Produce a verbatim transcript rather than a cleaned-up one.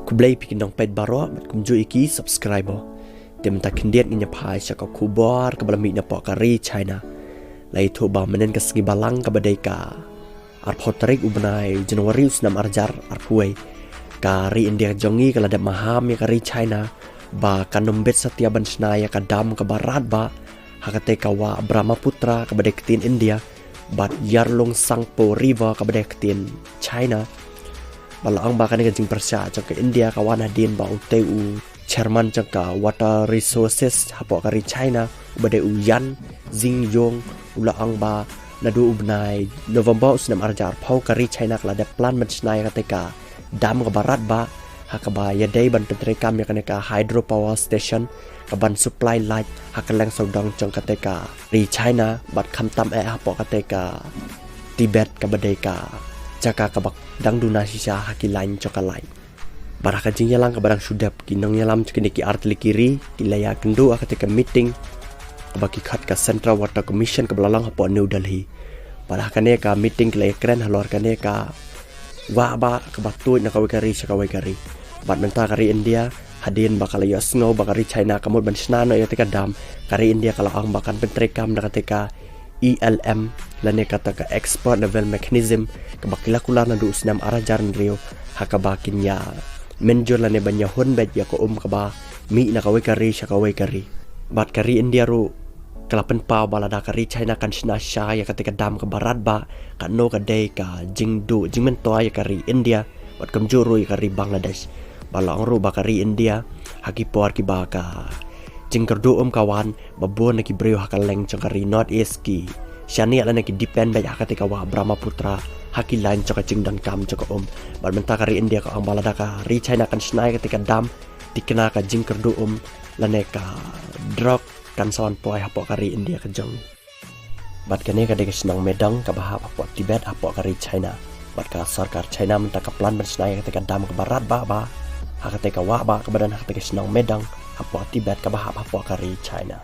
Khublei phi ki nongpeit baroh bad kumjuh ïa ki subscriber. Te mynta khyndiat ngin ïa phai sha ka khubor kaba la mih napoh ka ri China. La ïathuh ba mynhynnin ka sngi Balang kaba dei ka arphew tarik u bnai January u snem arhajar arphew wei, ka ri India ka jong ngi ka la dep maham ïa ka ri China ba kan ym bit satia ban shna ïa ka dam kaba radbah ha katei ka wah Brahmaputra kaba dei ka ktien India bad Yarlung Tsangpo River kaba dei ka ktien China. Ba la ong ba kane ka jingpyrshah jong ka India ka wan hadien ba utei u chairman jong ka Water Resources hapoh ka ri China uba dei u Yan Xingyong u la ong ba naduh u bnai November u snem arhajar arphew ka ri China ka la dep plan ban shna ïa katei ka dam kaba radbah ha kaba ïadei ban pyntreikam ïa kane ka hydropower station kaban supply light ha kylleng sawdong jong katei ka ri China bad khamtam eh hapoh katei ka Tibet kaba dei ka jaka kaba dang duna shisha ha ki lain jong ka light. Bad ha ka jingïalang kaba dang shu dep ki nongïalam jong kine ki artylli ki ri ki la ïakynduh ha katei ka meeting kaba ki khot ka Central Water Commission kaba la long hapoh New Delhi. Bad ha kane ka meeting ki la ïakren halor kane ka wah bah kaba tuid na kawei ka ri sha kawei ka ri. Bad mynta ka ri India hadien ba ka la ïohsngew ba ka ri China ka mut ban shna noh ïa katei ka dam, ka ri India ka la ong ba kan pyntreikam da katei ka E L M lane kata ka expert level mechanism kaba ki la kular naduh u snem arhajar hynriew ha kaba kin ïa mynjur lane ban ïa hun beit ïa ka um kaba mih na kawei ka ri sha kawei ka ri. Bad ka ri India ruh ka la pynpaw ba lada ka ri China kan shna shisha ïa katei ka dam kaba radbah, kano ka dei ka jingduh jingmyntoi ïa ka ri India bad kumjuh ruh ïa ka ri Bangladesh. Ba la ong ruh ba ka ri India ha ki por kiba ka jingkyrduh um ka wan ba bun na ki briew ha kylleng jong ka ri North East ki shaniah lane ki depend beit ha katei ka wah Brahmaputra ha ki lain jong ka jingdonkam jong ka um. Bad mynta ka ri India ka ong ba lada ka ri China kan shna ïa katei ka dam, thikna ka jingkyrduh um lane ka drought kan sa wan poi hapoh ka ri India ka jong ngi. Bad kane ka dei ka shnong Medang kaba hap hapoh Tibet hapoh ka ri China. Bad ka sorkar China mynta ka plan ban shna ïa katei ka dam kaba radbah bah ha katei ka wah bah kaba don ha katei ka shnong Medang hapoh Tibet kaba hap hapoh ka ri China.